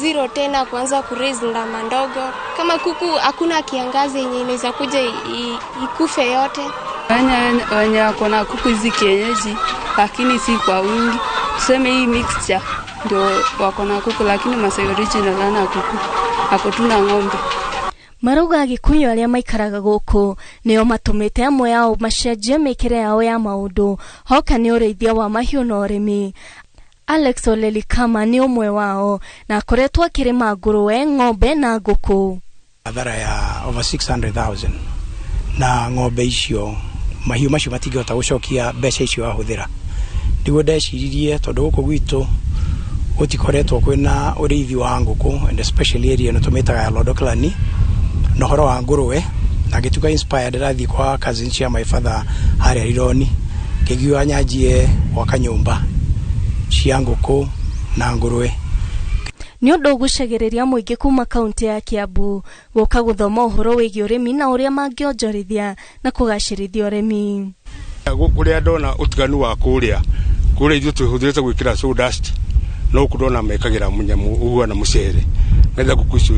Zero tena kuanza kuraise ndama ndogo. Kama kuku hakuna kiangazi yenye inaweza kuja ikufe yote. Wenye wako na kuku hizi kienyeji, lakini si kwa wingi. Tuseme hii mixture ndio wako na kuku, lakini Masai original hana kuku. Ako tu na ng'ombe. Marauga Agĩkũyũ arĩa maikaraga gũkũ nĩo matũmĩte amwe ao macenjie mĩkĩre yao ya maũndũ hoka nĩ ũrĩithia wa mahiũ na ũrĩmi. Alex Olelikama nĩ ũmwe wao na akoretwo akĩrĩma ngũrũwe, ng'ombe na ngũkũ. Athara ya over 600,000 na ng'ombe icio mahiũ macio matingĩhota gũcokia mbeca icio wahũthĩra. Nĩguo ndeciririe tondũ gũkũ gwitũ gũtikoretwo kwĩna ũrĩithi wa ngũkũ and especially area ĩno tũmĩtaga ya Lodoklani na ũhoro wa ngũrũwe, na ngĩtuĩka inspired ndathiĩ kwa cousin cia my father harĩa Rironi, ngĩgiua nyanjie gwaka nyũmba cia ngũkũ na ngũrũwe. Nĩ ũndũ ũgucagĩrĩria mũingĩ kuma kaunti ya Kiambu gũka gũthoma ũhoro wĩgiĩ ũrĩmi na ũrĩa mangĩonjorithia na kũgacĩrithia ũrĩmi. Kũrĩa ndona ũtiganu wa kũrĩa kũrĩa ithuĩ twĩhũthĩrĩte gwĩkĩra sawdust, no kũ ndona mekagĩra mũnyamũ ũhuana mũcere nĩgetha ngũkũ icio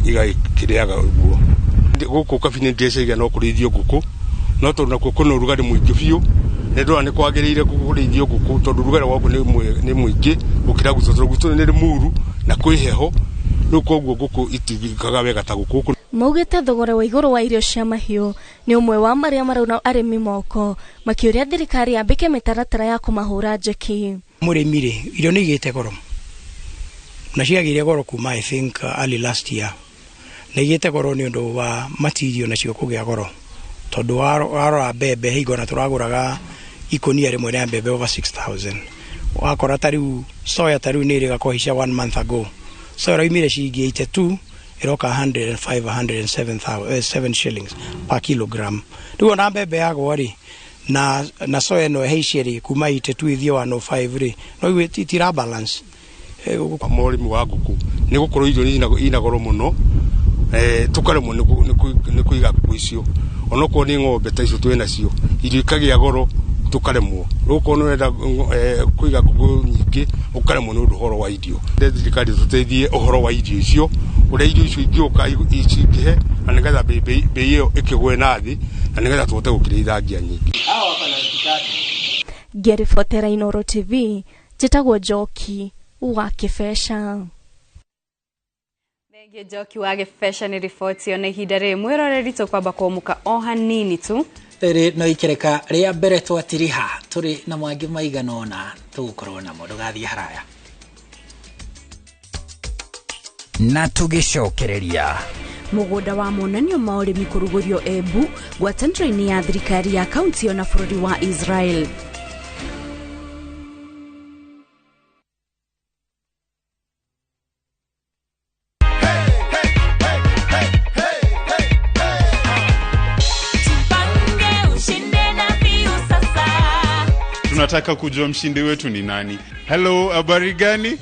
igakĩrĩaga ũguo. Gũkũ Kabini ndĩreciria no kũrĩithio ngũkũ, no tondũ nakuo kwĩna ũrugarĩ mũingĩ biũ, nĩ ndĩrona nĩ kwagĩrĩire kũrĩithio ngũkũ tondũ ũrugarĩ wakuo nĩ mũingĩ gũkĩra gwitũ, tondũ gwitũ nĩ mũru na kwĩ heho, rĩu koguo ngũkũ itigĩkaga wega ta gũkũ. Maugĩte thogora wa igũrũ wa irio cia mahiũ nĩ ũmwe wa marĩa marauna arĩmi moko, makĩũria thirikari yambĩke mĩtaratara ya kũmahũra njeki. Mũrĩmi rĩ, irio nĩ igĩte goro na ciagĩire goro kuma I think early last year, na igĩte goro nĩ ũndũ wa material nacio kũgĩa goro, tondũ warora mbembe hingo na tũragũraga ikũnia rĩmwe rĩa mbembe over 6,000, wakora ta rĩu soya ta rĩu nĩ ĩrĩga kũhaica 1 month ago, soya ĩraumire ciringi 82 ĩroka 105, 107 shillings per kilogram. Rĩu ona mbembe yagwa rĩ na soya ĩno ĩhaicie rĩ kuma 82 ĩthiĩ 105 rĩ, no igue itira balance. Mũrĩmi wa ngũkũ nĩ gũkorwo irio ina goro mũno, tũkaremwo nĩ kũiga ngũkũ icio, onokorwo nĩ ng'ombe ta icio twĩ nacio irio ikagĩa goro tũkaremwo. Rĩu okorwo nĩ ũrenda kũiga ngũkũ nyingĩ ũkaremwo nĩ ũndũ ũhoro wa irio. Thirikari tũteithie ũhoro wa irio icio, ũrĩa irio icio ingĩũka cingĩhe na nĩgetha bei ĩyo ĩkĩgwe na thĩ na nĩgetha tũhote gũkĩrĩithagia nyingĩ. Ngĩribotera Inooro TV, njĩtagwo Njoki wa Kĩbeca. Thengiũ Njoki wa Gĩbeca nĩ riboti ĩyo na ihinda rĩrĩ mwĩroreri tũkwamba kũmũka o hanini tu. Rĩrĩ no ikereka rĩa mbere twatiriha tũrĩ na mangĩ maigana ũna tũgũkorwo namo, ndũgathiĩ haraya. Na tũgĩcokereria mũgũnda wa monanio ma ũrĩmi kũrugũrio Embu ngwatanĩro-inĩ ya thirikari ya kaunti na bũrũri wa Israel. Tunataka kujua mshindi wetu ni nani. Hello, habari gani?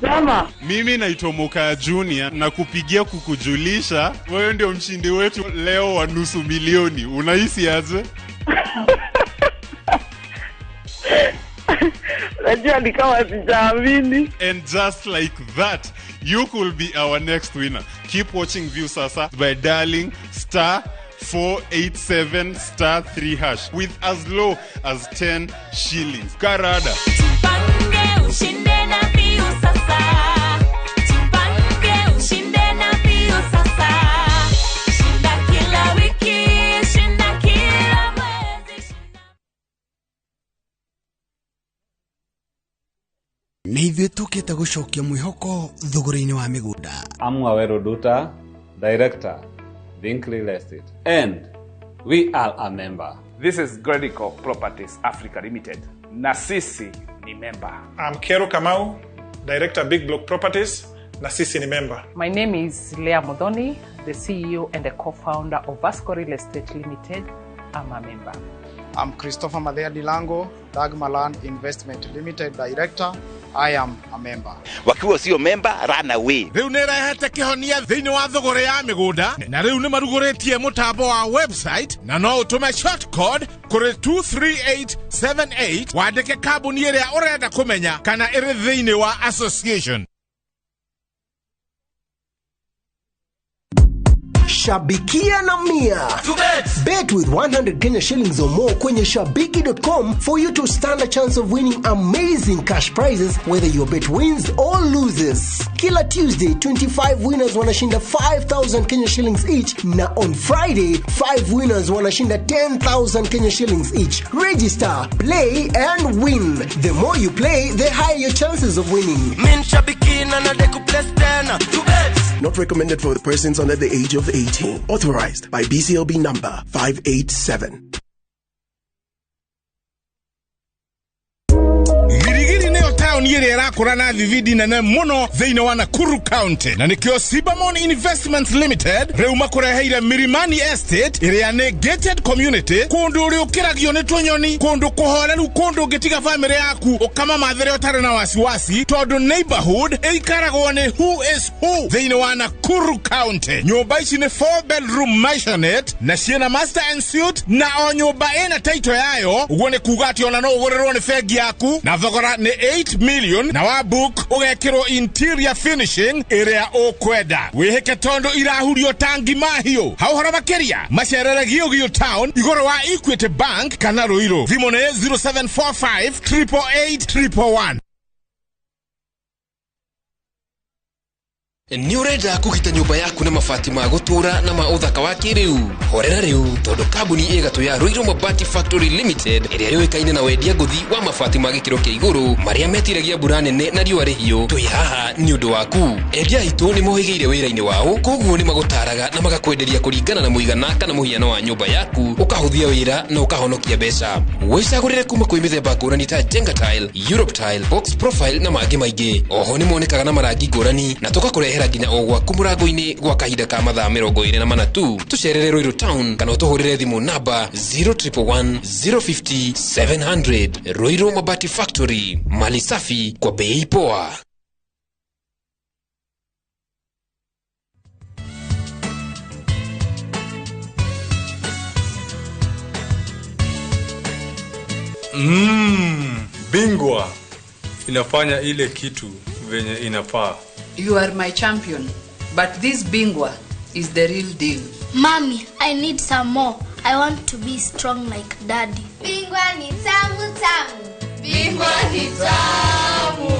Jama. Mimi naitwa Moka Junior na kupigia kukujulisha wewe ndio mshindi wetu leo wa 500,000. Unahisi aje? Najua ni kama sijaamini. And just like that, you could be our next winner. Keep watching Viusasa by dialing star 487 star 3 hash with as low as 10 shillings. Karada. Tupange ushinde na Viusasa. Tupange ushinde na Viusasa. Shinda kila wiki, shinda kila mwezi. Nĩ ithuĩ tũkĩte gũcokia mwĩhoko thogora-inĩ wa mĩgũnda. I'm Waweru Duta, Director, Think Real Estate, and we are a member. This is Gredico Properties Africa Limited. Na sisi ni member. I'm Kero Kamau, Director Big Block Properties. Na sisi ni member. My name is Leah Modoni, the CEO and the co-founder of Vasco Real Estate Limited. I'm a member. I'm Christopher Madea Dilango, Dagmaland Investment Limited Director. I am a member. Wakiwa sio member, run away. Rĩu nĩ ĩrehete kĩhonia thĩinĩ wa thogora ya mĩgũnda na rĩu nĩ marugũrĩtie mũtambo wa website na no ũtũme short code kũrĩ 23878 wandĩke kambuni ĩrĩa ũrenda kũmenya kana ĩrĩ thĩinĩ wa association. Shabikia na Mia. Bet with 100 Kenya shillings or more kwenye shabiki.com for you to stand a chance of winning amazing cash prizes whether your bet wins or loses. Kila Tuesday, 25 winners wanashinda 5,000 Kenya shillings each, na on Friday, 5 winners wanashinda 10,000 Kenya shillings each. Register, play and win. The more you play, the higher your chances of winning. Min shabiki na nadeku plus tena. Not recommended for persons under the age of 18. Authorized by BCLB number 587. Tauni ĩrĩa ĩrakũra na thithidi nene mũno thĩinĩ wa Nakuru County, na nĩkĩo Sibamon Investments Limited rĩu makũreheire Milimani Estate ĩrĩa nĩ gated community, kũndũ ũrĩũkĩragio nĩ tũnyoni, kũndũ kũhoreru, kũndũ ũngĩtiga bamĩrĩ yaku ũkamamathĩre ũtarĩ na wasiwasi, tondũ neighborhood ĩikaragwo nĩ who is who thĩinĩ wa Nakuru County. Nyũmba ici nĩ 4 bedroom maisonette na ciĩna master and suite, na o nyũmba ĩna title yayo, ũguo nĩ kuga atĩ ona no ũgũrĩrwo nĩ bengi yaku, na thogora nĩ 8 million, na wa book ũgekĩrwo interior finishing ĩrĩa ũkwenda. Wĩhĩke tondũ irahurio tangi mahiũ. Hau horo makĩria macerere Gĩũgĩũ Town igũrũ wa Equity Bank kana Ruiru. Thimũ nĩ 0745 888 111. Nĩ ũrenda kũgita nyũmba yaku na mabati ma gũtũũra na ma ũthaka wa kĩrĩu? Horera rĩu tondũ kambuni ĩgatũ ya Ruiru Mabati Factory Limited ĩrĩa yũĩkaine na wendia ngũthi wa mabati ma gĩkĩro kĩa igũrũ marĩa metiragia mbura nene na riũa rĩhiũ, twĩ haha nĩ ũndũ waku. Endia aitũ nĩ mohĩgĩire wĩra-inĩ wao, koguo nĩ magũtaraga na magakwenderia kũringana na mũigana kana mũhiano wa nyũmba yaku, ũkahũthia wĩra na ũkahonokia mbeca. Wĩcagũrĩre kuma kwĩ mĩthemba ngũrani ta Jenga Tile, Europe Tile, Box Profile na mangĩ maingĩ. Oho nĩ monekaga na marangi ngũrani na tũgakũrehera nginya o gwaku mũrango-inĩ gwa kahinda ka mathaa 24 tu. Tũcerere Ruiru Town kana ũtũhũrĩre thimũ namba 0111 050 700. Ruiru Mabati Factory, mali safi kwa bei poa. Bingwa inafanya ile kitu venye inafaa. You are my champion, but this Bingwa is the real deal. Mommy, I need some more. I want to be strong like Daddy. Bingwa ni tamu tamu. Bingwa ni tamu.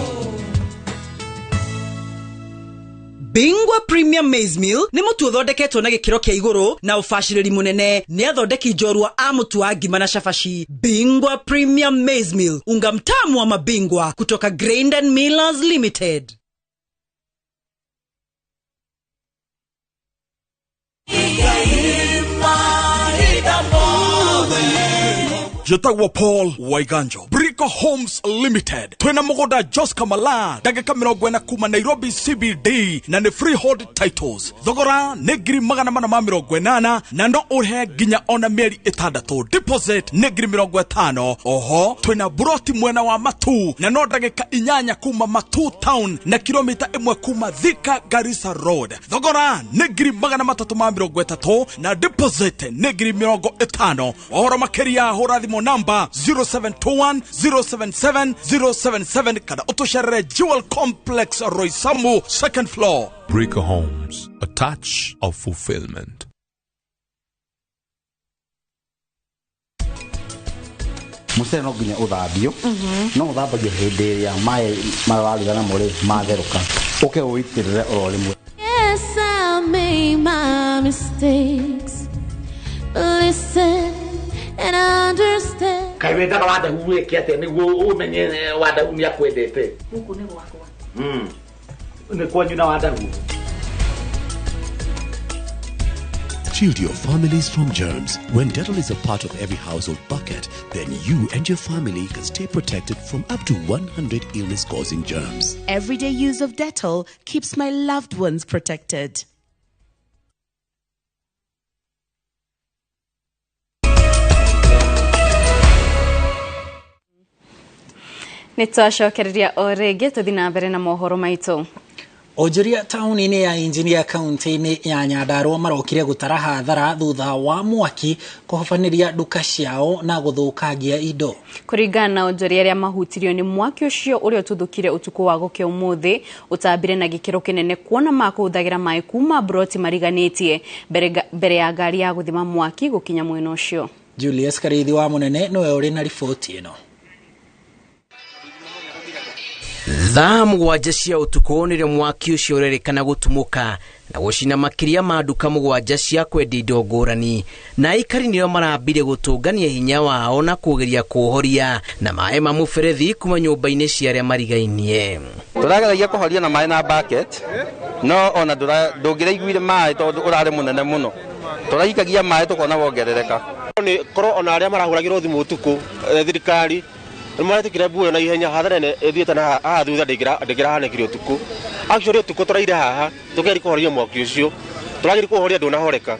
Bingwa Premium Maize Meal nĩ mũtu ũthondeketwo na gĩkĩro kĩa igũrũ na ũbacĩrĩri mũnene nĩ athondeki njorua a mũtu wa ngima na cabaci. Bingwa Premium Maize Meal, unga mtamu wa mabingwa kutoka Grain and Millers Limited. Jetagwo Paul Waiganjo, Brico Homes Limited, twina mũgũnda Joska Mala, ndagĩka 40 kuma Nairobi CBD, na nĩ freehold titles. Thogora nĩ 480,000 na no ũrĩhe nginya ona mĩeri 6. Deposit nĩ 50,000. Oho twina buroti mwena wa Matu na no ndagĩka 8 kuma Matu Town na kilomita 1 kuma Thika Garissa Road. Thogora nĩ 330,000 na deposit nĩ 50,000. Ũhoro makĩria hũra thimũ namba 0721 077 077 kana ũtũcerere Jewel Complex Roysambu second floor. Breaker Homes, a touch of fulfillment. Mucere no nginya ũthambio, no ũthambagio hĩndĩ ĩrĩa maĩ mararuga namo rĩ matherũka, ũke ũitĩrĩre oro rĩmwe. Yes, I made my mistakes, but listen and understand. Kaĩ wendaga Wandagu wĩke atĩa nĩguo ũmenye Wandagu nĩ akwendete? Gũkũ nĩ gwakwa. Nĩ kwanyu na Wandagu. Shield your families from germs. When Dettol is a part of every household bucket, then you and your family can stay protected from up to 100 illness-causing germs. Everyday use of Dettol keeps my loved ones protected. Nĩ twacokereria o rĩngĩ tũthiĩ na mbere na mohoro maitũ. Onjoria taũni-inĩ ya Injinia kaunti-inĩ ya Nyandarua marokire gũtara hathara thutha wa mwaki kũhobanĩria nduka ciao na gũthũkangia indo. Kũringana na onjoria arĩa mahutirio nĩ mwaki ũcio ũrĩa ũtuthũkire ũtukũ wa gũkĩa ũmũthĩ ũtambire na gĩkĩro kĩnene kuona makũhũthagĩra maĩ kuma broti mariganĩtie mbere ya ngari ya gũthima mwaki gũkinya mwena ũcio. Julius Karithi wa Mũnene nĩwe ũrĩ na riboti ĩno. Thaa 7 cia ũtukũ nĩrĩo mwaki ũcio ũrerĩkana gũtumũka na gũcina makĩria ma nduka 7 cia kwendia indo ngũrani, na aikari nĩo marambire gũtũngania hinya wao na kũgeria kũhoria na maĩ ma mũberethi kuma nyũmba-inĩ cia arĩa marigainie. Tũrageragia kũhoria na maĩ na bucket, no ona ndũngĩraiguire maĩ tondũ ũrarĩ mũnene mũno. Tũraikagia maĩ tũkona wongerereka. Nĩ korwo ona arĩa marahũragĩrwo thimũ ũtukũ thirikari nĩmaretikire mbuĩ na ihenya hathara ĩno ĩthiĩte na haha thutha ndĩngĩrahanĩkire ũtukũ. Actually ũtukũ tũraire haha tũkĩgeria kũhoria mwaki ũcio, tũrageria kũhoria ndũnahoreka.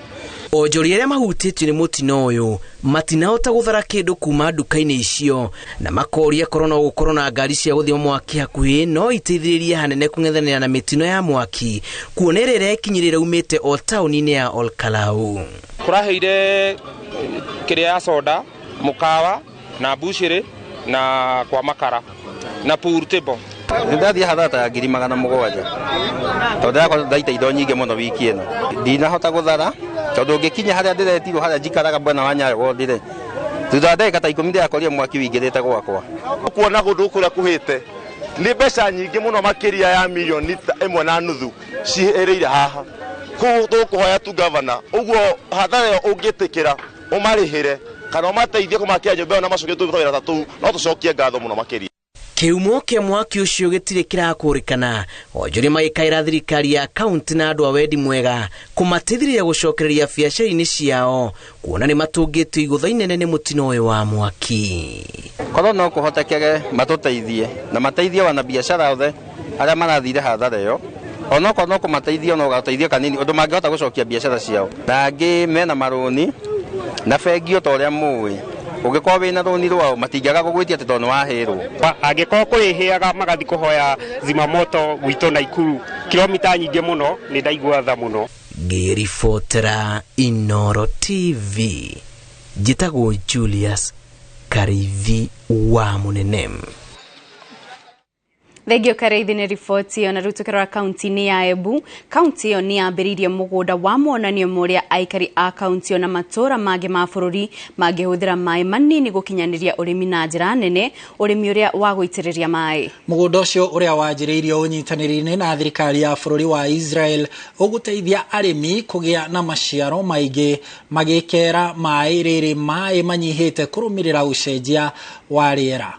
Onjoria arĩa mahutĩtio nĩ mũtino ũyũ matinahota gũthara kĩndũ kuma nduka-inĩ icio na makoria korwo no gũkorwo na ngari cia gũthima mwaki hakuhĩ no iteithĩrĩrie hanene kũng'ethanĩra na mĩtino ya mwaki kuona ĩrĩa ĩrekinyĩrĩra umĩte o taũni-inĩ ya Olkalau. Kũraheire kĩrĩa ya soda, mũkawa na mbucĩrĩ na kwa makara na pool table. Ndathiĩ hathara ta ya 700,000 tondũ ndĩrakorwo ndaita indo nyingĩ mũno wiki ĩno. Ndinahota gũthara tondũ ngĩkinya harĩa ndĩretirwo harĩa njikaraga mwena wa Nyayo ward-rĩ, thutha wa ndagĩka ta 10 ndĩrakorire mwaki wĩingĩrĩte gwakwa. Kuona kũndũ kũrĩa kũhĩte nĩ mbeca nyingĩ mũno makĩria ya milioni 1.5 cihĩrĩire haha. Koguo tũkũhoya tu gavana ũguo hathara ĩyo ũngĩtĩkĩra ũmarĩhĩre kana ũmateithie kũmakia nyũmba ĩyo na macokie tũwĩra ta tũu, no tũcokie ngatho mũno makĩria. Kĩhumo kĩa mwaki ũcio gĩtirĩ kĩrakũrĩkana. Onjoria magĩkaĩra thirikari ya kaunti na andũ a wendi mwega kũmateithĩrĩria gũcokereria biacara-inĩ ciao kuona nĩ matũngĩtio igũtha inene nĩ mũtino ũyũ wa mwaki. Korwo no kũhotekeke matũteithie na mateithie wanabiacara othe arĩa marathire hathara ĩyo, onokorwo no kũmateithia no gateithio kanini ũndũ mangĩhota gũcokia biacara ciao. Na angĩ mena marũni na bengi o ta ũrĩa mũĩ, ũngĩkorwo wĩna rũni rwao matingĩaga gũgwĩtia atĩ tondũ nĩwahĩrwo. Angĩkorwo kũrĩhĩaga magathi kũhoya zimamoto gwitũ Naikuru kilomita nyingĩ mũno, nĩ ndaigua tha mũno. Ngĩribotera Inoro TV, njĩtagwo Julius Karithi wa Mũnene. Thengio Karithi nĩ riboti ĩyo. Na rĩu tũkĩrora kaunti-inĩ ya Embu, kaunti ĩyo nĩ yambĩrĩirie mũgũnda wa monanio ũrĩa aikari a kaunti ĩyo na matũũra mangĩ ma bũrũri mangĩhũthĩra maĩ manini gũkinyanĩria ũrĩmi na njĩra nene, ũrĩmi ũrĩa wa gũitĩrĩria maĩ. Mũgũnda ũcio ũrĩa wanjĩrĩirio ũnyitanĩri-inĩ na thirikari ya bũrũri wa Israel ũgũteithia arĩmi kũgĩa na maciaro maingĩ magĩkera maĩ rĩrĩ maĩ manyihĩte kũrũmĩrĩra ũcenjia wa rĩera.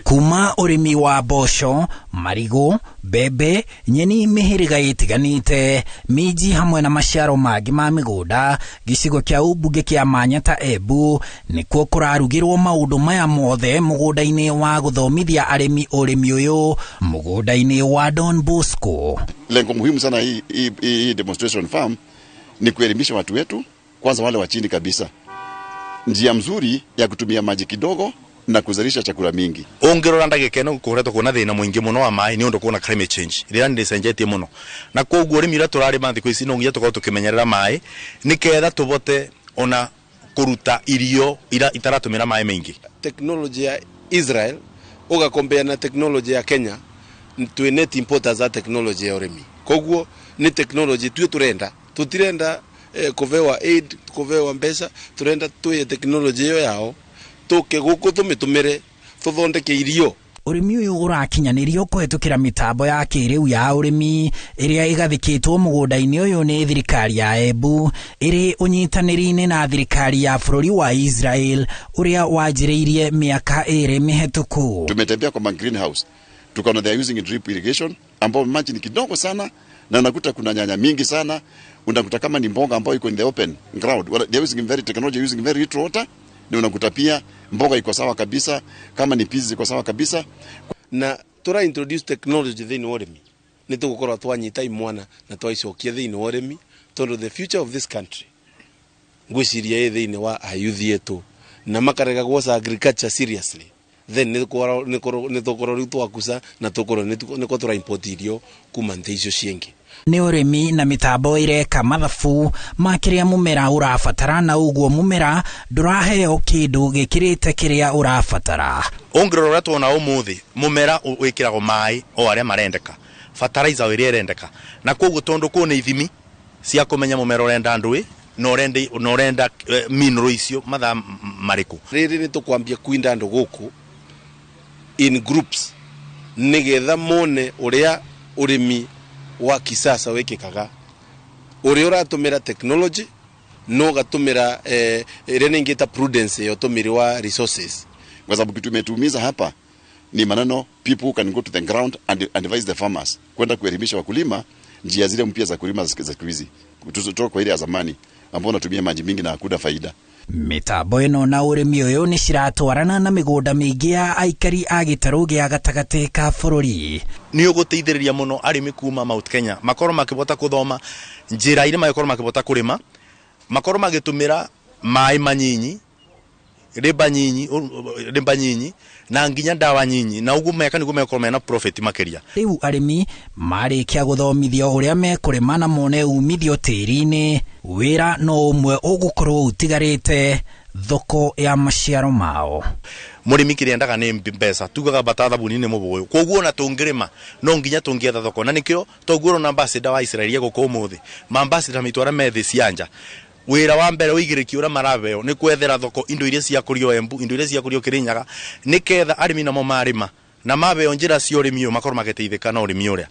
Kuma ũrĩmi wa mboco, marigũ, mbembe, nyeni mĩhĩrĩga ĩtiganĩte, minji hamwe na maciaro mangĩ ma mĩgũnda, gĩcigo kĩa ũmbunge kĩa Manyata Embu nĩkuo kũrarugĩrwo maũndũ maya mothe mũgũnda-inĩ wa gũthomithia arĩmi ũrĩmi ũyũ mũgũnda-inĩ wa Don Bosco. Lengo muhimu sana hii demonstration farm ni kuelimisha watu wetu, kwanza wale wa chini kabisa, njia mzuri ya kutumia maji kidogo na kuzalisha chakula mingi. Ungirora ndagika ino kukoretwo kwina thina mwingi muno wa maĩ ni undu kuona climate change rĩrĩa nĩ rĩcenjetie mũno, na koguo ũrĩmi ũrĩa tũrarĩma thikũ ici no nginya tũkorwo tũkĩmenyerera maĩ nĩketha tũvote ona kũruta irio itaratũmĩra maĩ maingĩ. Technology ya Israel ũgakombea na technology ya Kenya, twĩ net importers a technology ya ũrĩmi, koguo nĩ technology tuĩ tũrenda, tũtirenda kũvewa aid, kũvewa mbeca, tũrenda tuye technology ĩyo yao tũke gũkũ tũmĩtũmĩre tũthondeke irio. Ũrĩmi ũyũ ũrakinyanĩrio kũhetũkĩra mĩtambo ya kĩrĩu ya ũrĩmi ĩrĩa ĩgathĩkĩtwo mũgũnda-inĩ ũyũ nĩ thirikari ya Embu ĩrĩ ũnyitanĩri-inĩ na thirikari ya bũrũri wa Israel ũrĩa wanjĩrĩirie mĩaka 2 mĩhetũku. Tumetembea kwa greenhouse tukaona they are using drip irrigation ambao maji ni kidogo sana, na unakuta kuna nyanya mingi sana, unakuta kama ni mboga ambayo iko in the open ground, well, they are using very technology, using very little water, na unakuta pia mboga iko sawa kabisa, kama ni peas iko sawa kabisa. Na tura introduce technology thĩinĩ wa ũrĩmi nĩ tũgũkorwo twanyita imwana na twaicokia thĩinĩ wa ũrĩmi, tondũ the future of this country ngwĩciria ĩ thĩinĩ wa ayuthi etũ na makarega gwoca agriculture seriously. Then nĩ tũkorwo rĩu twakuca na tũkorwo nĩko tũra import irio kuma nthĩ icio ciĩngĩ. Nĩ ũrĩmi na mĩtambo ĩreka mathabu ma kĩrĩa mũmera ũrabatara na ũguo mũmera ndũraheo kĩndũ gĩkĩrĩte kĩrĩa ũrabatara. Ũngĩrora ũrĩa tuona ũmũthĩ mũmera wĩkĩragwo maĩ o arĩa marendeka, fertilizer o ĩrĩa ĩrendeka, na koguo tondũ kũu nĩ ithimi cia kũmenya mũmera ũrenda ndũĩ na ũrenda mineral icio mathaa marĩkũ. Rĩrĩ nĩ tũkwambia kuinda andũ gũkũ in groups nĩgetha mone ũrĩa ũrĩmi wa kisasa wĩkĩkaga, ũrĩa ũratũmĩra technology no ũgatũmĩra ĩrĩa ningĩ ta prudence ya ũtũmĩri wa resources. Kwa sababu kitu imetuumiza hapa ni maneno people can go to the ground and advise the farmers, kwenda kuelimisha wakulima njia zile mpya za kulima za siku hizi, kutoka kwa ile ya zamani ambao unatumia maji mingi na hakuna faida. Mĩtambo ĩno na ũrĩmi ũyũ nĩ ciratwarana na mĩgũnda mĩingĩ ya aikari a gĩtarũ gĩa gatagatĩ ka bũrũri. Nĩ ũgũteithĩrĩria mũno arĩmi kuma Mount Kenya makorwo makĩbota kũthoma njĩra iria magĩkorwo makĩbota kũrĩma, makorwo magĩtũmĩra maĩ manyinyi, rĩmba nyinyi na nginya ndawa nyinyi, na ũguo meka nĩguo mekorwo mena profit makĩria. Rĩu arĩmi marĩkia gũthomithio ũrĩa mekũrĩma na mone umithio tĩri-inĩ, wĩra no ũmwe ũgũkorwo ũtigarĩte, thoko ya maciaro mao. Mũrĩmi kĩrĩa endaga nĩ mbeca, tugaga bata thabuni nĩ mũbũyũ, koguo ona tũngĩrĩma no nginya tũngĩetha thoko, na nĩkĩo toguo ũrona ambassador wa Israel gũkũ ũmũthĩ, ma ambassador maitũ arĩa me thĩ cia nja, wĩra wa mbere ũigĩrĩki ũrĩa marabeo nĩ kwethera thoko indo iria ciakũrio Embu, indo iria ciakũrio Kĩrĩnyaga, nĩketha arĩmi namo marĩma na mabeo njĩra cia ũrĩmi ũyũ makorwo magĩteithĩka na ũrĩmi ũrĩa.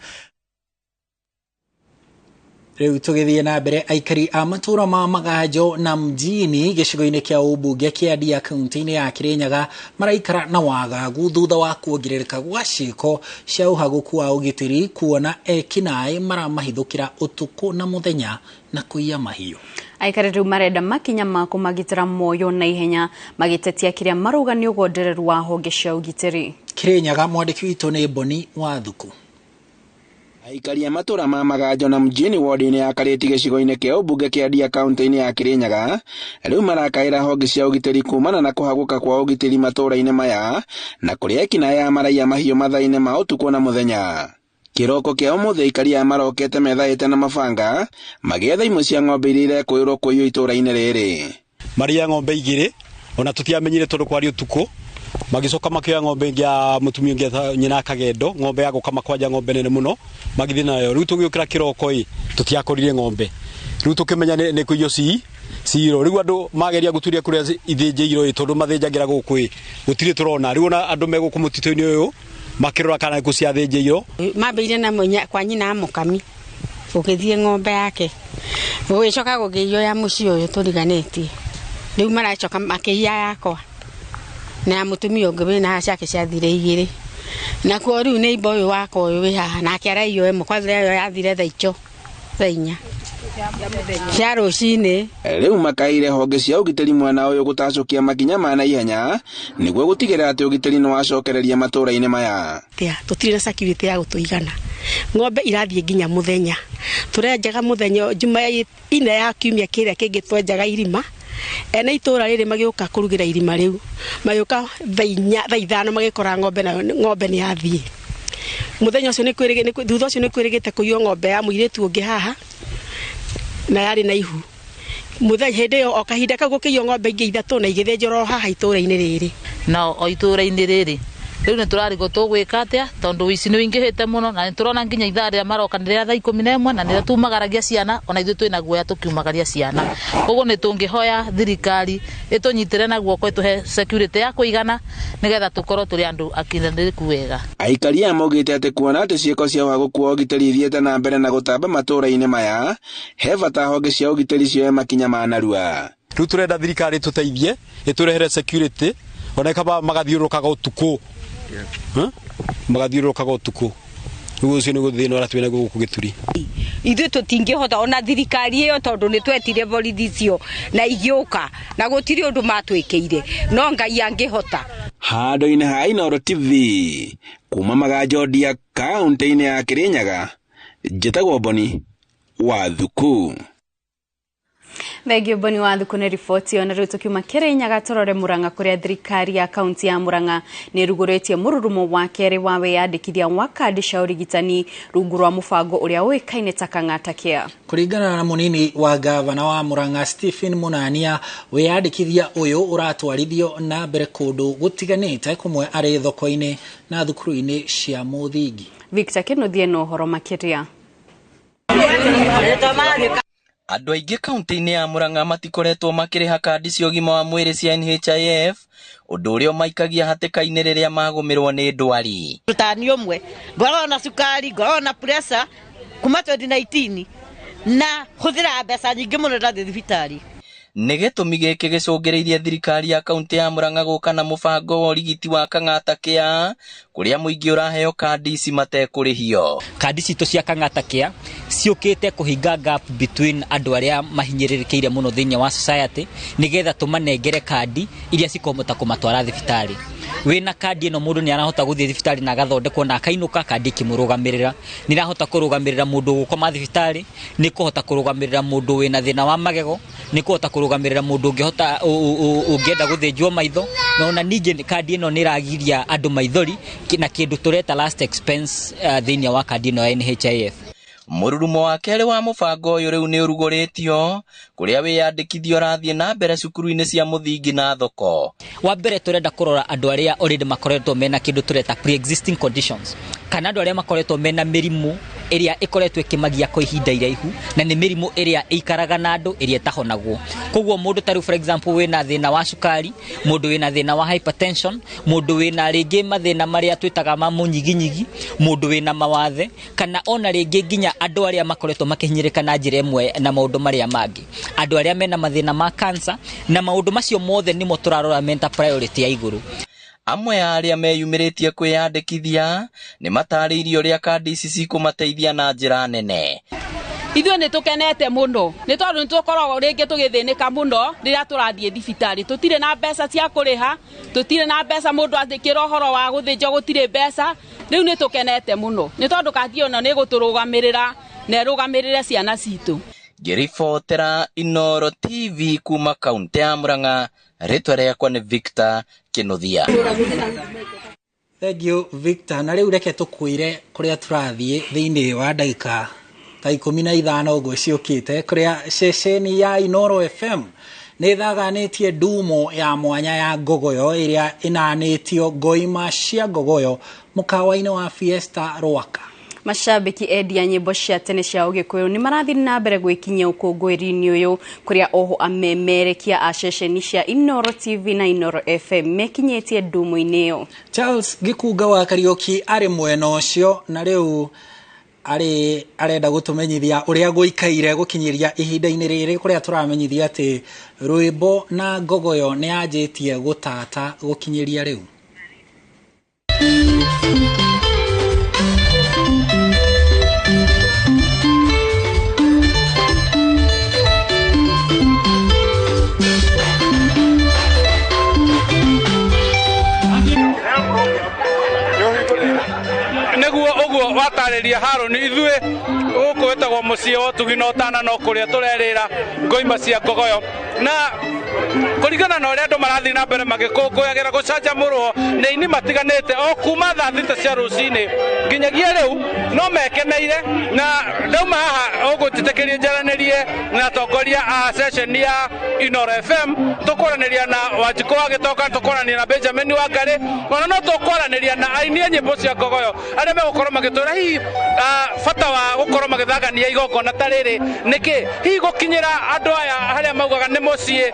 Rĩu tũgĩthiĩ na mbere, aikari a matũũra ma Maganjo na mjini gĩcigo-inĩ kĩa ũmbunge kĩa Ndia kaunti-inĩ ya Kĩrĩnyaga maraikara na wagagu thutha wa kuongerereka gwa ciĩko cia ũhagũku wa ũgitĩri, kuona ekinaĩ maramahithũkĩra ũtukũ na mũthenya na kũiya mahiũ. Aikari rĩu marenda makinya ma kũmagitĩra muoyo na ihenya, magĩtetia kĩrĩa marauga nĩ ũgondereru wa honge cia ũgitĩri. Kĩrĩnyaga, mwandĩki witũ nĩ Boni Wathuku. Aikari a matũũra ma Maganjo na mjini ward-inĩ ya Karĩti gĩcigo-inĩ kĩa ũmbunge kĩa Ndia kaunti-inĩ ya Kĩrĩnyaga rĩu marakaĩra honge cia ũgitĩri kumana na kũhagũka kwa ũgitĩri matũũra-inĩ maya na kũrĩa ekinaĩ a maraiya mahiũ mathaa-inĩ ma ũtukũ na mũthenya. Kĩroko kĩa ũmũthĩ aikari aya marokete methaĩte na mabanga magĩetha imwe cia ng'ombe iria irekũĩrwo kũiywo itũũra-inĩ rĩrĩ. Marĩa ng'ombe igĩrĩ ona tũtiamenyire tondũ kwarĩ ũtukũ, magicoka makioya ng'ombe ĩngĩ ya mũtumia ũngĩ nyina Kagendo, ng'ombe ya gũkama kwanja, ng'ombe nene mũno, magĩthiĩ nayo. Rĩu tũgĩũkĩra kĩroko ĩ tũtiakorire ng'ombe, rĩu tũkĩmenya nĩ kũiywo ciro. Rĩu andũ mageria gũturia kũrĩa ithĩnjĩirwo ĩ tondũ mathĩnjagĩra gũkũ ĩ gũtirĩ tũrona. Rĩu ona andũ me gũkũ mũtitũ-inĩ ũyũ makĩrora kana nĩkũ ciathĩnjĩirwo. Mambĩire na kwa nyina mũkami gũgĩthiĩ ng'ombe yake, gũgĩcoka gũkĩiywo ya mũciĩ ũyũ tũriganĩtie, rĩu maracoka makĩiya yakwa na ya mũtumia ũngĩ wĩna haha ciake ciathire igĩrĩ, nakuo rĩu nĩ imba ũyũ wakwa ũyũ wĩ haha nake araiywo ĩmwe, kwanza ĩyo yathire thaa ico thaa inya cia rũcinĩ. Rĩu makaire honge cia ũgitĩri mwena ũyũ gũtacũkia makinya ma naihenya nĩguo gũtigĩrĩra atĩ ũgitĩri nĩ wacokereria matũũra-inĩ maya. Tũtirĩ na security ya gũtũigana, ng'ombe irathiĩ nginya mũthenya, tũrenjaga mũthenya Juma ine ya kiumia kĩrĩa kĩngĩ twenjaga irima. Ene itũũra rĩrĩ magĩũka kũrugĩra irima rĩu, magĩũka thaa ithano magĩkora ng'ombe nayo ng'ombe nĩ yathiĩ. Mũthenya ũcio thutha ũcio nĩ kwĩrĩgĩte kũiywo ng'ombe ya mũirĩtu ũngĩ haha na yarĩ na ihu. Mũthenya hĩndĩ ĩyo o kahinda kau gũkĩiywo ng'ombe ingĩ ithatũ na igĩthĩnjĩrwo haha itũũra-inĩ rĩrĩ. Na o itũũra-inĩ rĩrĩ rĩu nĩ tũrarigwo tũgwĩka atĩa tondũ ũici nĩ ũingĩhĩte mũno, na nĩ tũrona nginya ithaa rĩrĩa maroka nĩ rĩa thaa 11 na nĩrĩo tumagaragia ciana, ona ithuĩ twĩna guoya tũkiumagaria ciana. Koguo nĩ tũngĩhoya thirikari ĩtũnyitĩre na guoko ĩtũhe security ya kũigana nĩgetha tũkorwo tũrĩ andũ akinyanĩrĩku wega. Aikari aya maugĩte atĩ kuona atĩ ciĩko cia ũhagũku wa ũgitĩri ithiĩte na mbere na gũtamba matũũra-inĩ maya, he bata honge cia ũgitĩri cioe makinya ma narua. Rĩu tũrenda thirikari ĩtũteithie ĩtũrehere security, ona kaba magathiũrũrũkaga ũtukũ, magathiũrũrũkaga ũtukũ. Rĩu ũcio nĩguo thĩna ũrĩa twĩnaguo gũkũ Gĩturi. Ithuĩ tũtingĩhota ona thirikari ĩyo tondũ nĩ twetire borithi icio na igĩũka na gũtirĩ ũndũ matwĩkĩire, no Ngai angĩhota. Handũ-inĩ ha Inooro TV kuma Maganjo Ndia kaunti-inĩ ya Kĩrĩnyaga, njĩtagwo Boni Wathuku. Thengio Boni wa Thuku nĩ riboti ĩyo. Na rĩu tũkiuma Kĩrĩnyaga tũrore Murang'a, kũrĩa thirikari ya kaunti ya Murang'a nĩ ĩrugũrĩtie mũrurumo wa kerĩ wa wĩyandĩkithia wa kandi cia ũrigitani rungu rwa mũbango ũrĩa ũĩkaine ta Kang'ata Care. Kũringana na mũnini wa gavana wa Murang'a Stephen Munania, wĩyandĩkithia ũyũ ũratwarithio na mbere kũndũ gũtiganĩte, kũmwe arĩ thoko-inĩ na thukuru-inĩ cia mũthingi. Victor Kĩnuthia na ũhoro makĩria. Andũ aingĩ kaunti-inĩ ya Murang'a matikoretwo makĩrĩha kandi cia ũgima wa mwĩrĩ cia NHIF, ũndũ ũrĩa ũmaikagia hatĩka-inĩ rĩrĩa magũmĩrwo nĩ ndwari. Tani ũmwe ngoragwo na cukari, ngoragwo na pressure kuma 2019 na hũthĩraga mbeca nyingĩ mũno ndathiĩ thibitarĩ. Nĩ gĩtũmi gĩkĩ gĩcũngĩrĩirie thirikari ya kaunti ya Murang'a gũka na mũbango wa ũrigiti wa Kang'ata Care, kũrĩa mũingĩ ũraheo kandi ici matekũrĩhio. Kandi citũ cia Kang'ata Care ciũkĩte kũhinga gap between andũ arĩa mahinyĩrĩrĩkĩire mũno thĩinĩ wa society, nĩgetha tũmanengere kandi iria cikũhota kũmatwara thibitarĩ. Wĩna kandi ĩno mũndũ nĩ arahota gũthiĩ thibitarĩ na agathondekwo na akainũka kandi ĩkĩmũrũgamĩrĩra. Nĩ ĩrahota kũrũgamĩrĩra mũndũ ũgũkoma thibitarĩ, nĩ kũhota kũrũgamĩrĩra mũndũ wĩna thĩna wa magego, nĩ kũhota kũrũgamĩrĩra mũndũ ũngĩhota ũngĩenda gũthĩnjwo maitho, na ona ningĩ kandi ĩno nĩ ĩragiria andũ maithori na kĩndũ tũreta last expense thĩinĩ wa kandi ĩno ya NHIF. Mũrurumo wa kerĩ wa mũbango ũyũ rĩu nĩ ũrugũrĩtio, kũrĩa wĩyandĩkithia ũrathiĩ na mbere cukuru-inĩ cia mũthingi na thoko. Wa mbere tũrenda kũrora andũ arĩa already makoretwo mena kĩndũ tũreta pre-existing conditions, kana andũ arĩa makoretwo mena mĩrimũ ĩrĩa ĩkoretwo ĩkĩmagia kwa ihinda iraihu, na nĩ mĩrimũ ĩrĩa ĩikaraga na andũ ĩrĩa ĩtahonagwo. Koguo mũndũ ta rĩu for example wĩna thĩna wa cukari, mũndũ wĩna thĩna wa hypertension, mũndũ wĩna rĩngĩ mathĩna marĩa twĩtaga ma mũnyiginyigi, mũndũ wĩna mawathe, kana ona rĩngĩ nginya andũ arĩa makoretwo makĩhinyĩrĩka na njĩra ĩmwe na maũndũ marĩa mangĩ, andũ arĩa mena mathĩna ma cancer, na maũndũ macio mothe nĩmo tũrarora menta priority ya igũrũ. Amwe a arĩa meyumĩrĩtie kwĩyandĩkithia nĩ matarĩirie ũrĩa kandi ici cikũmateithia na njĩra nene. Ithuĩ nĩ tũkenete mũno nĩ tondũ nĩ tũkoragwo rĩngĩ tũgĩthĩnĩka mũno rĩrĩa tũrathiĩ thibitarĩ, tũtirĩ na mbeca cia kũrĩha, tũtirĩ na mbeca mũndũ athĩkĩra ũhoro wa gũthĩnjwo gũtirĩ mbeca. Rĩu nĩ tũkenete mũno nĩ tondũ kandi ĩno nĩ ĩgũtũrũgamĩrĩra na ĩrũgamĩrĩre ciana citũ. Ngĩribotera Inooro TV kuma kaunti ya Murang'a, rĩtwa rĩakwa nĩ Victor Kĩnuthia. Thank you Victor. Na rĩu reke tũkwĩre kũrĩa tũrathiĩ thĩinĩ wa ndagĩka ta 15 ũguo ciũkĩte, kũrĩa ceceni ya Inooro FM nĩ ĩthaganĩtie ndumo ya mwanya ya ngogoyo ĩrĩa ĩnanĩtio ngoima cia ngogoyo mũkawa-inĩ wa Fiesta Rwaka. Mashabiki endia nyĩmbo cia tene cia ũgĩkũyũ nĩ marathiĩ na mbere gwĩkinyia ũkũngũĩri-inĩ ũyũ, kũrĩa oho amemerekia a ceceni cia Inooro TV na Inooro FM mekinyĩtie ndumo-inĩ ĩyo. Charles Gĩkunga wa Kariũki arĩ mwena ũcio na rĩu arĩ arenda gũtũmenyithia ũrĩa gũikaire gũkinyĩria ihinda-inĩ rĩrĩ, kũrĩa tũramenyithia atĩ rwĩmbo na ngogoyo nĩ yanjĩtie gũtata gũkinyĩria rĩu. Nĩguo ũguo watarĩria Harũni, ithuĩ gũkũ wĩtagwo mũciĩ wa ũtugi na ũtana no kũrĩa tũrerĩra ngoima cia ngogoyo, na kũringana na ũrĩa andũ marathiĩ na mbere magĩkũngũyagĩra gũcanjamũrwo nĩ aini matiganĩte o kuma thaa 6 cia rũcinĩ nginyagia rĩu no mekeneire. Na ndauma haha ũgũnjĩtĩkĩrie njaranĩrie na atongoria a ceceni ya Inooro FM, tũkwaranĩria na Wanjikũ wa Gĩtonga, tũkwaranĩria na Benjamin Wangari, ona no tũkwaranĩria na aini a nyĩmbo cia ngogoyo arĩa megũkorwo magĩtwĩra hihi bata wa gũkorwo magĩthagania igongona ta rĩrĩ nĩkĩ, hihi gũkinyĩra andũ aya harĩa maugaga nĩ mũciĩ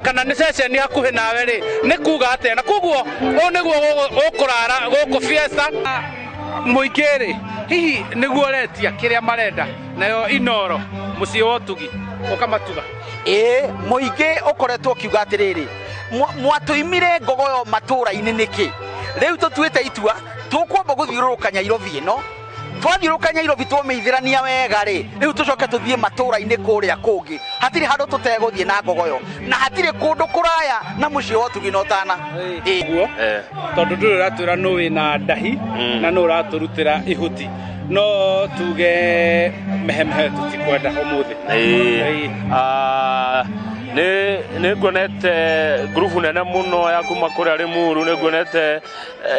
kana nĩ ceceni hakuhĩ nawe rĩ nĩ kuga atĩa. Na koguo ũũ nĩguo ũkũrara gũkũ Fiesta mũingĩ rĩ, hihi nĩguo ũretia kĩrĩa marenda, nayo Inooro mũciĩ wa ũtugi ũkamatuga. Ĩĩ, mũingĩ ũkoretwo ũkiuga atĩrĩrĩ, mwatũimire ngogoyo matũũra-inĩ nĩkĩ? Rĩu tũtuĩte itua tũkwamba gũthiũrũrũka Nyairobi ĩno, twathiũrũrũka Nyairobi twamĩithĩrania wega rĩ, rĩu tũcoke tũthiĩ matũũra-inĩ kũrĩa kũngĩ. Hatirĩ handũ tũtegũthiĩ na ngogoyo, na hatirĩ kũndũ kũraya na mũciĩ wa ũtugi na ũtana. Ũguo tondũ ndũrĩ ũratwĩra nũ wĩna ndahi na nũ ũratũrutĩra ihuti. No tuge mehemehe tutikwenda umuthi. Nĩ nguonete ngurubu nene mũno ya kuma kũrĩa Limuru, nĩ nguonete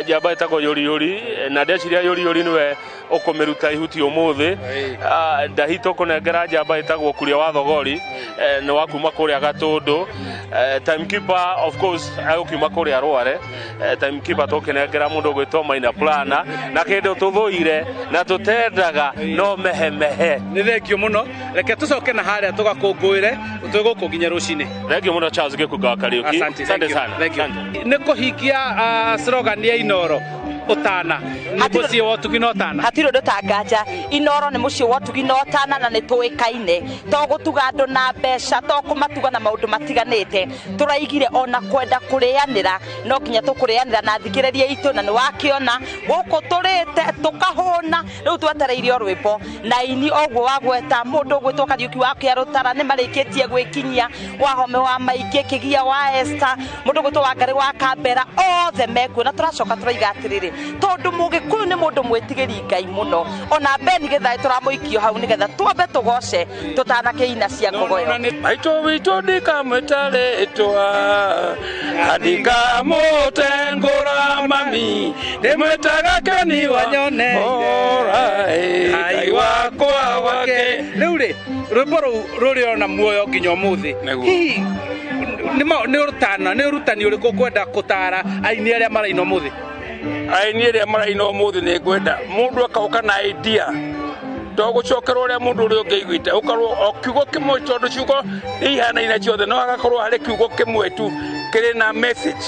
njamba ĩtagwo Yũriyũri, na ndeciria Yũriyũri nĩwe ũkũmĩruta ihuti ũmũthĩ. Ndahi tũkũnengera njamba ĩtagwo Kuria wa Thogori, nĩ wa kuma kũrĩa Gatũndũ. Timekeeper of course agũkiuma kũrĩa Rware. Timekeeper tũkĩnengera mũndũ ũgwĩtwo Maina Plana, na kĩndũ tũthũire na tũtendaga no mehemehe. Nĩ thengio mũno, reke tũcoke na harĩa tũgakũngũĩre twĩ gũkũ nginya rũcinĩ. Thengio mũno Charles Gĩkunga wa Kariũki. Asante sana. Nĩ kũhingia slogan ya Inooro ũtana, mũciĩ wa ũtugi na ũtana. Hatirĩ ũndũ ta nganja, Inooro nĩ mũciĩ wa ũtugi na ũtana, na nĩ tũĩkaine to gũtuga andũ na mbeca, to kũmatuga na maũndũ matiganĩte. Tũraigire ona kwenda kũrĩanĩra, no nginya tũkũrĩanĩra na thikĩrĩria itũ, na nĩ wakĩona gũkũ tũrĩte tũkahũna. Rĩu twetereire o rwĩmbo na ini oguo wagweta mũndũ ũgwĩtwo Kariũki wa Kĩarũtara nĩ marĩkĩtie gwĩkinyia, Wahome wa Maingĩ, Kĩgia wa Esther, mũndũ ũgwĩtwo Wangarĩ wa Kambera, othe mekuo. Na tũracoka tũraiga atĩrĩrĩ, tondũ Mũgĩkũyũ nĩ mũndũ mwĩtigĩri Ngai mũno, ona Beni Gĩthaĩ tũramũikio hau nĩgetha twambe tũgoce tũtanakĩina cia Ngogoyo. Maitũ witũ ndikamwĩta rĩtwa, ndikamũtengũra mami, ndĩmwĩtaga Keni wa Nyoneire, Ngai wakwa wake. Rĩu rĩ, rwĩmbo rũu rũrĩ ona muoyo nginya ũmũthĩ. Hihi nĩ ũrutana, nĩ ũrutani ũrĩkũ ũkwenda kũtara aini arĩa maraina ũmũthĩ? Aini arĩa maraina ũmũthĩ nĩ ngwenda mũndũ akoka na idea, to gũcokerwo ũrĩa mũndũ ũrĩa ũngĩ aiguĩte, ũkorwo o kiugo kĩmwe, tondũ ciugo nĩ ihanaine ciothe, no hagakorwo harĩ kiugo kĩmwe tu kĩrĩ na message,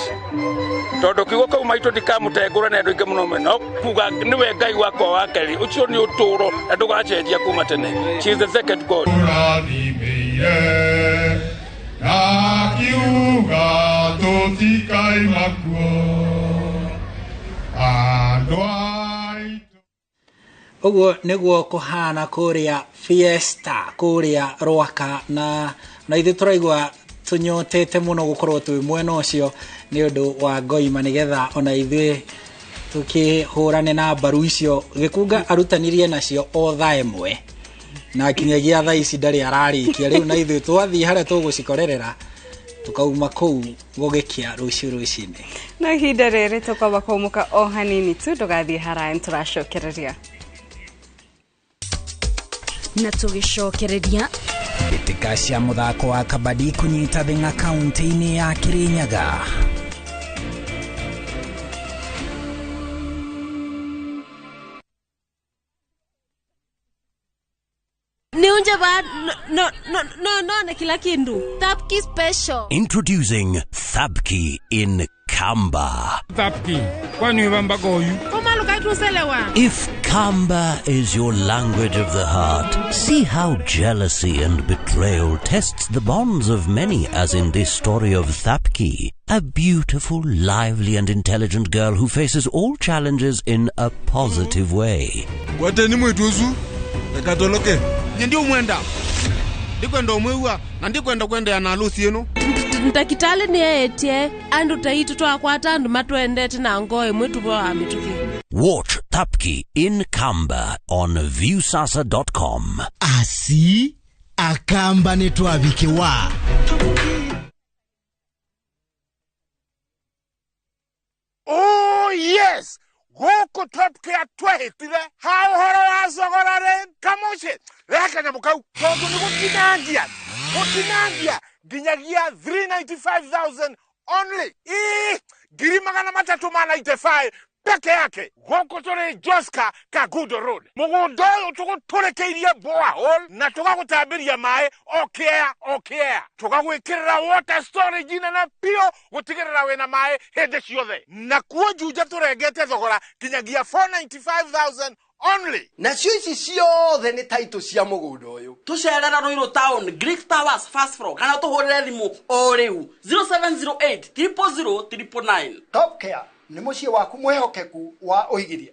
tondũ kiugo kĩu maitũ ndikamũtengũra nĩ andũ aingĩ mũno, no kuga nĩwe Ngai wakwa wa kerĩ, ũcio nĩ ũtũũro na ndũgacenjia kuma tene. She is the second God. Akiuga tũtikaima kuo andũ Ũguo nĩguo kũhana kũrĩa Fiesta kũrĩa Rwaka, na ithuĩ tũraigua tũnyotete mũno gũkorwo twĩ mwena ũcio nĩ ũndũ wa Ngoima, nĩgetha ona ithuĩ tũkĩhũrane na mbaru icio Gĩkunga arutanirie nacio o thaa ĩmwe, na kinyagia thaa ici ndarĩ ararĩkia. Rĩu na ithuĩ twathiĩ harĩa tũgũcikorerera tukauma kũu gũgĩkĩa rũciũ rũcinĩ. No ihinda rĩrĩ tũkwamba kũmũka o hanini tu, ndũgathiĩ haraya, nĩtũracokereria na tũgĩcokereria mbĩtĩka cia mũthako wa kabadi kũnyita thing'a kaunti-inĩ ya Kirinyaga. Niunje ba no no no no na kila kindu. Thapki special. Introducing Thapki in Kamba. Thapki, kwani wambagoyu? If Kamba is your language of the heart, see how jealousy and betrayal tests the bonds of many, as in this story of Thapki, a beautiful, lively and intelligent girl who faces all challenges in a positive way. Kwateni mwituzu, ekatoloke. Nyendi mwenda. Ndikwenda umwewa na ndikwenda kwenda na harusi yenu. Ndakitale ni etie andu taitu twakwata andu matwendete na ngoe mwitu wa mituki. Watch Thapki in Kamba on viewsasa.com. Asi akamba netwabikiwa. Oh yes. Gũkũ Top Care twehĩtire ha ũhoro wa thogora rĩ kamũciĩ rehe kanyamũ kau tondũ nĩ gũtinangia nginyagia 395,000 only. Ii 395,000 peke yake. Gũkũ tũrĩ Joska Kagudo Road. Mũgũnda ũyũ tũgũtũrĩkĩirie borehole na tũgagũtambĩria maĩ o kĩea o kĩea, tũgagwĩkĩrĩra water storage nene biũ gũtigĩrĩra wĩna maĩ hĩndĩ ciothe. Na kuo Juja tũrengete thogora nginyagia 495,000 only. Nacio ici ciothe nĩ taitũ cia mũgũnda ũyũ. Tũcerera Ruiru Town, Greek Towers first floor, kana tũhũrĩre thimũ o rĩu 0708 000 999. Top Care nĩ mũciĩ waku mwĩhokeku wa ũigithia.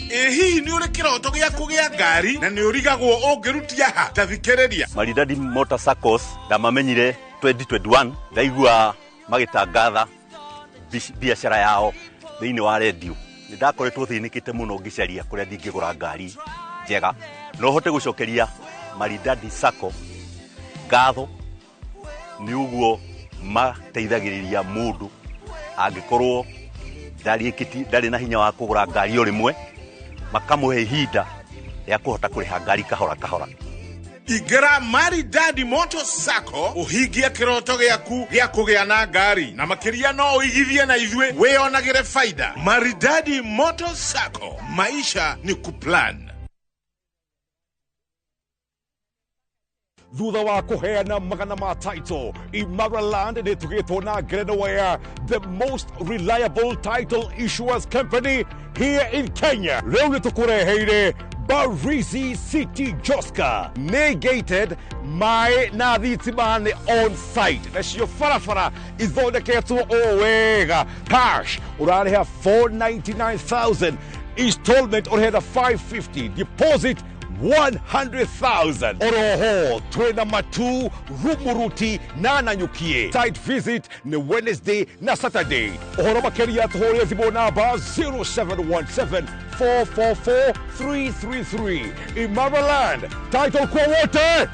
Ĩ hihi nĩ ũrĩ kĩroto gĩa kũgĩa ngari na nĩ ũrigagwo ũngĩrutia ha? Ta thikĩrĩria. Maridadi Motor Saccos ndamamenyire 2021, ndaigua magĩtangatha biacara yao thĩinĩ wa redio. Nĩ ndakoretwo thĩnĩkĩte mũno ngĩcaria kũrĩa ndingĩgũra ngari njega no hote gũcokeria Maridadi Sacco ngatho nĩ ũguo mateithagĩrĩria mũndũ angĩkorwo ndarĩ na hinya wa kũgũra ngari o rĩmwe, makamũhe ihinda rĩa kũhota kũrĩha ngari kahora kahora. Ingĩra Maridadi Motor Sacco ũhingie kĩroto gĩaku gĩa kũgĩa na ngari, na makĩria no ũigithie na ithuĩ wĩyonagĩre faida. Maridadi Motor Sacco, maisha ni kuplan. Thutha wa kuheana magana ma title, Imara Land nĩ tũgĩtwo na ngerenwa ya the most reliable title issuers company here in Kenya. Rĩu nĩ tũkũreheire Barizi City Joska, nĩ gated, maĩ na thitima nĩ on site, nacio barabara ithondeketwo o wega. Cash ũrarĩha 499,000, installment ũrĩhe 550, deposit 100,000. Oroho twina Matu, Rumuruti na Nanyukie. Site visit ni Wednesday na Saturday. Ũhoro makĩria tũhũrĩre thimũ namba 0717 444 333. Imara Land, title kwa wote.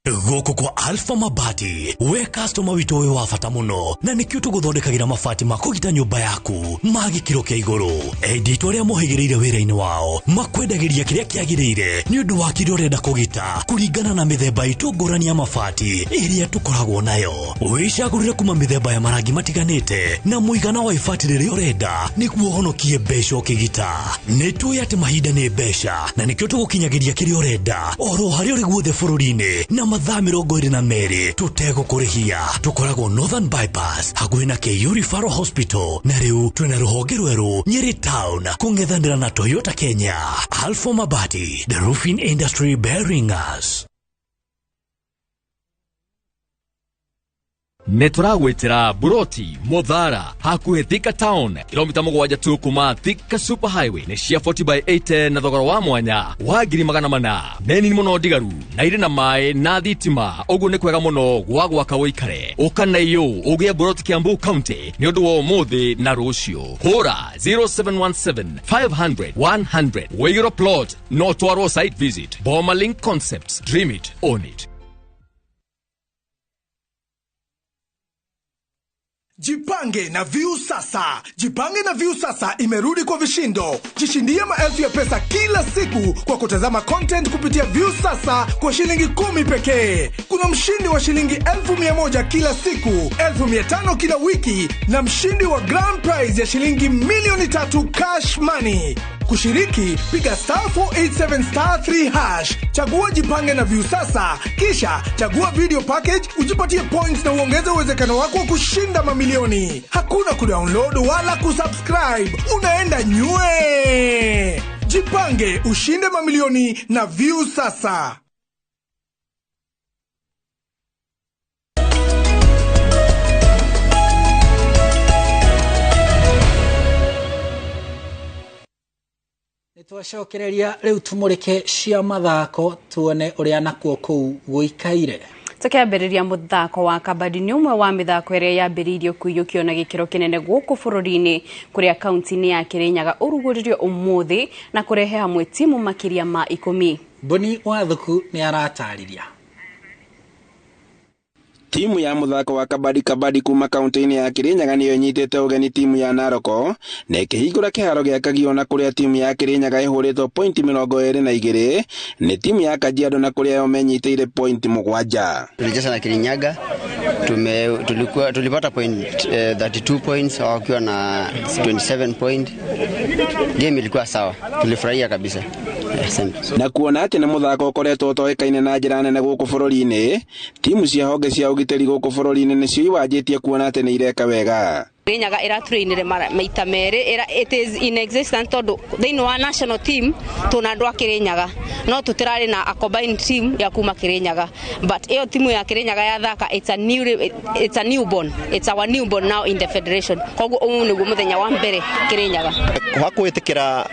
Gũkũ kwa Alpha Mabati, we customer witũ wĩ wa bata mũno, na nĩkĩo tũgũthondekagĩra mabati ma kũgita nyũmba yaku ma gĩkĩro kĩa igũrũ. Endia itũ arĩa mohĩgĩrĩire wĩra-inĩ wao makwendagĩria kĩrĩa kĩagĩrĩire nĩ ũndũ wa kĩrĩa ũrenda kũgita kũringana na mĩthemba itũ ngũrani ya mabati ĩrĩa tũkoragwo nayo. Wĩcagũrĩre kuma mĩthemba ya marangi matiganĩte na mũigana wa ibati rĩrĩa ũrenda nĩguo ũhonokie mbeca ũkĩgita. Nĩ tũĩ atĩ mahinda nĩ mbeca, na nĩkĩo tũgũkinyagĩria kĩrĩa ũrenda oro harĩa ũrĩ guothe bũrũri-inĩ na mathaa 22 tũtegũkũrĩhia. Tũkoragwo Northern Bypass hakuhĩ na KU Referral Hospital, na rĩu twĩna rũhonge rwerũ Nyeri Town kũng'ethanĩra na Toyota Kenya. Alpha Mabati, the roofing industry bearing us. Nĩ tũragwĩtĩra Buroti Muthara hakuhĩ Thika Town, kilomita 7 tu kuma Thika Super Highway, nĩ cia 40 by 80 na thogora wa mwanya wa 400,000. Nĩ nini mũno ndigaru na irĩ na maĩ na thitima, ũguo nĩ kwega mũno gwa gwaka ũikare. Ũka na iyũ ũgĩe Buroti Kiambu County nĩ ũndũ wa ũmũthĩ na rũciũ. Hũra 0717 500 100. Wĩigĩrwo plot no twarwo site visit. Boma Link Concepts, dream it, own it. Jipange na View Sasa. Jipange na View Sasa imerudi kwa vishindo. Jishindie maelfu ya pesa kila siku kwa kutazama content kupitia View Sasa kwa shilingi 10 pekee. Kuna mshindi wa shilingi 1,100 kila siku, 1,500 kila wiki, na mshindi wa grand prize ya shilingi 3,000,000 cash money. Kushiriki, piga *487*3#, chagua Jipange na View Sasa, kisha chagua video package, ujipatie points na uongeze uwezekano wako wa kushinda mamilioni. Hakuna kudownload wala kusubscribe, unaenda nywe. Jipange, ushinde mamilioni na View Sasa. Twacokereria rĩu tumũrĩke cia mathako tuone ũrĩa nakuo kũu gũikaire. Tukiambĩrĩria mũthako wa kabadi nĩ ũmwe wa mĩthako ĩrĩa yambĩrĩirio kũiyũkio na gĩkĩro kĩnene gũkũ bũrũri-inĩ, kũrĩa kaunti-inĩ ya Kĩrĩnyaga ũrugũririo ũmũthĩ na kũrehe hamwe timu makĩria ma 10. Boni Wathuku nĩ aratarĩria. Timu ya muthako wa kabadi kabadi kuma kaunti-inĩ ya Kirinyaga niyo ĩnyitĩte ũgeni timu ya Naroko na ĩkĩhingũra kĩharo gĩa Kagio, na kũrĩa timu ya Kirinyaga ĩhũrĩtwo pointi 22 nĩ timu ya Kajiado, na kũrĩa yo menyitĩire pointi 7. Tulicheza na Kirinyaga, tulipata point 32 points, wakiwa na 27 point. Game ilikuwa sawa, tulifurahia kabisa. Na kuona atĩ nĩ mũthako ũkoretwo ũtoĩkaine na njĩra nene gũkũ bũrũri-inĩ, timu cia honge cia ũgitĩri gũkũ bũrũri-inĩ nĩcio iwanjĩtie kuona atĩ nĩ ireka wega. Kirinyaga ĩratũrainire maita merĩ, it is in existence tondu thĩinĩ wa national team tuna andũ a Kirinyaga, no tũtirarĩ na a combined team ya kuma Kirinyaga, but ĩyo timu ya Kirinyaga yathaka, it's a newborn, it's our newborn now in the federation. Koguo ũyũ nĩguo mũthenya wa mbere Kirinyaga kwa gwĩtĩkĩra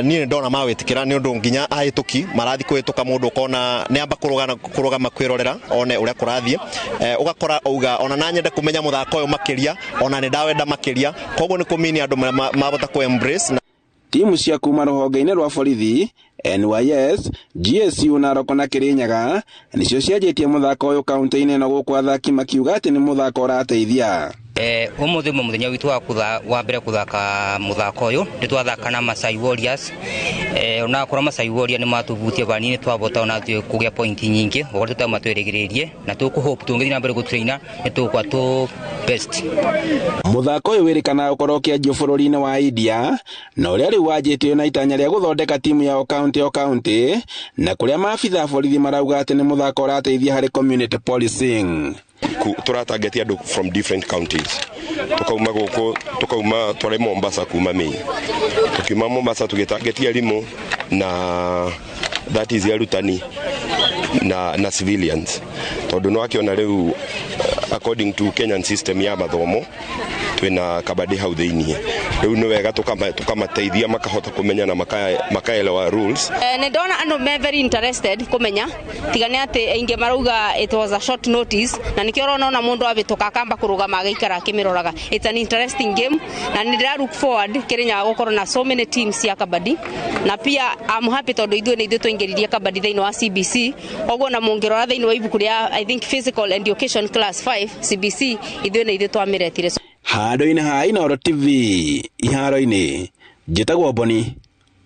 Niĩ ndona mawĩtĩkĩra nĩ ũndũ nginya ahĩtũki marathiĩ kũhĩtũka mũndũ ũkona nĩ amba kũrũgama kwĩrorera one ũrĩa kũrathiĩ. Ũgakora auga ona na nyende kũmenya mũthako ũyũ makĩria, ona nĩ ndawenda makĩria, koguo nĩ kũmini andũ mabota kũ embrace. Timu cia kuma rũhonge-inĩ rwa borithi NYS, GSU, Narok na Kirinyaga nĩcio cianjĩtie mũthako ũyũ kaunti-inĩ ĩno, gũkũ athaki makiuga atĩ nĩ mũthako ũrateithia. Umuthi mwe muthenya witu wa mbere kuthaka muthako uyu ni twathaka na Masai Warriors. Ona akorwo Masai Warriors ni matubutie banini, twabota ona kugia point nyingi ũrĩa tutamatwĩrĩgĩrĩrie, na tũkũhope tũngĩthiĩ na mbere gũtraina nĩ tũgũkorwo tũ best. Mũthako ũyũ wĩrĩkanaga gũkorwo ũkĩanjio bũrũri-inĩ wa India, na ũrĩa rĩu wanjĩtio na itanya rĩa gũthondeka timu ya o kaunti o kaunti, na kũrĩa maabitha a borithi marauga atĩ nĩ mũthako ũrateithia harĩ community policing. Tũratarget andũ from different counties, tukauma gũkũ, tukauma tware Mombasa kuma Mei, tukiuma Mombasa tũgĩtarget arimũ na that is arutani na civilians, tondũ nĩ wakĩona rĩu according to Kenyan system ya mathomo twĩna kabadĩ hau thĩiniĩ. Rĩu nĩ wega tukamateithia makahota kũmenya na makaelewa rules. Nĩ ndona andũ me very interested kũmenya, tiga nĩ atĩ aingĩ marauga it was a short notice, na nĩkĩo ũrona ona mũndũ abĩtũka akamba kũrũgama agaikara akĩmĩroraga. It's an interesting game na nĩ ndĩra look forward Kĩrĩnyaga gũkorwo na so many teams cia kabadi, na pia I'm happy tondũ ithuĩ nĩ ithuĩ twaingĩririe kabadi thĩinĩ wa CBC. Ũguo na mũngĩrora thĩinĩ wa ibuku rĩa, I think, physical education class 5 CBC, ithuĩ nĩ ithuĩ twamĩretire. Handũ-inĩ ha Inooro TV iharo-inĩ, njĩtagwo Boni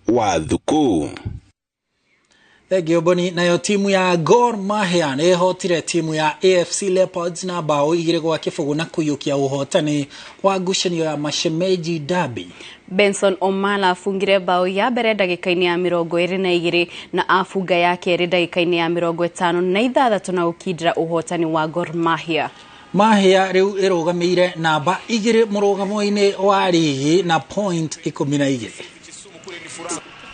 wa Thuku. Thengiũ Boni. Nayo timu ya Gor Mahia nĩ ĩhotire timu ya AFC Leopards na bao 2-0 na kũiyũkia ũhotani wa ngucanio ya Mashemeji Derby. Benson Omala afungire bao ya mbere ndagĩka-inĩ ya 22 na abunga ya kerĩ ndagĩka-inĩ ya 56 na gũkindĩra ũhotani wa Gor Mahia. Mahia rĩu ĩrũgamĩire namba 2 mũrũgamo-inĩ wa rigi na point 12.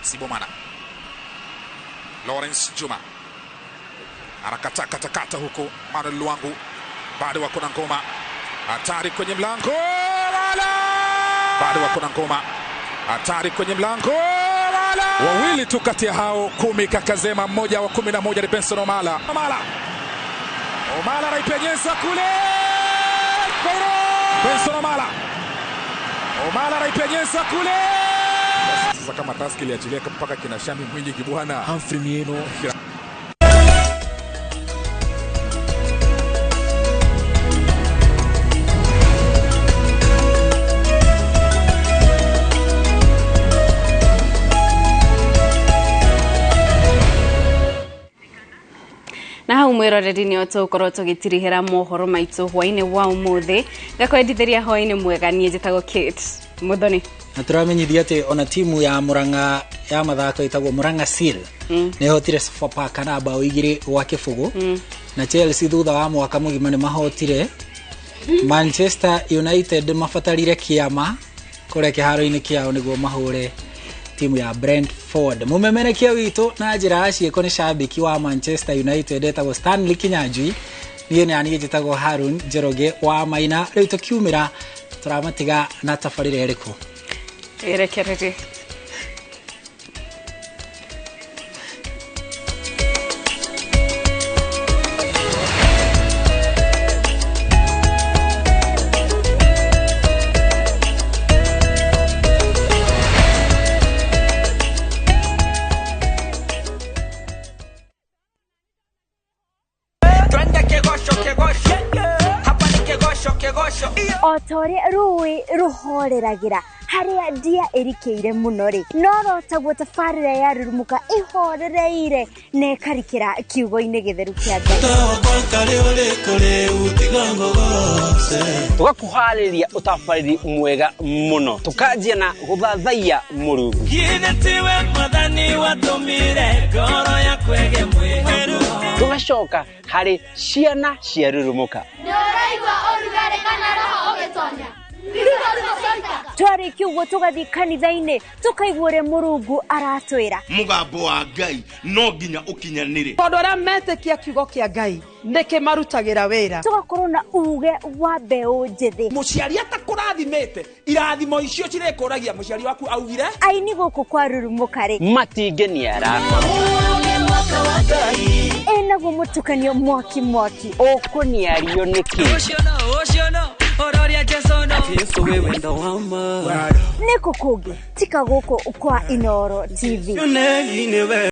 Sibomana Lawrence Juma anakataa katakata huko, Manuel Luangu bado wako na ngoma hatari kwenye mlango, wala bado wako na ngoma hatari kwenye mlango, wala wawili tu kati ya hao 10 Kakazema, mmoja wa 11 ni Benson Omala. Omala anaipenyeza kule, Benson Omala anaipenyeza kule. Sasa kama taski iliachilia mpaka kina Shami Mwinyi Kibwana, Humphrey Mieno. Na hau mwiroreri nĩ tũgũkorwo tũgĩtirihĩra mohoro maitũ hwainĩ wa ũmũthĩ. Ngakwendithĩria hwainĩ mwega, niĩ njĩtagwo Kate Muthoni. Na tũramenyithia atĩ ona timu ya Murang'a ya mathako ĩtagwo Murang'a Seal nĩ ĩhotire Sofapaka na bao 2-0. Na Chelsea thutha wa mwaka mũgima nĩ mahotire Manchester United, mabatarire kĩama kũrĩa kĩharo-inĩ kĩao nĩguo mahũre timu ya Brentford. Mumemerekia witũ na njĩra ya ciĩko nĩ shabiki wa Manchester United etagwo Stanley Kinyanjui. Niĩ nĩ niĩ njĩtagwo Harun Njoroge wa Maina. Rĩu tũkiumĩra tũramatiga na tabarĩra ĩrĩkũ? Ĩrekererie. O ta ũrĩa rũĩ rũhoreragira harĩa ndia ĩrikĩire mũno rĩ, no rotaguo tabarĩra ya Rurumuka ĩhorereire na ĩkarikĩra kiugo-inĩ gĩtheru kĩa Ngai. Tũgakũharĩria ũtabarĩri mwega mũno, tũkanjia na gũthathaiya Mũrungu. Tũgacoka harĩ ciana cia Rurumuka. Twarĩkia ũguo tũgathiĩ kanitha-inĩ, tũkaigua ũrĩa Mũrungu aratwĩra. Mũgambo wa Ngai no nginya ũkinyanĩre. Tondũ arĩa metĩkia kiugo kĩa Ngai nĩkĩmarutagĩra wĩra. Tũgakorwo na uge wa mbeũ njĩthĩ. Mũciari atakũrathimĩte, irathimo icio cirĩkũragia mũciari waku augire. Aini gũkũ kwa Rurumũka rĩ, Matingĩniara. Ĩnaguo mũtukanio mwaki mwaki. Ũkũniario nĩkĩ? Nĩkũ kũngĩ tika gũkũ kwa Inooro TV.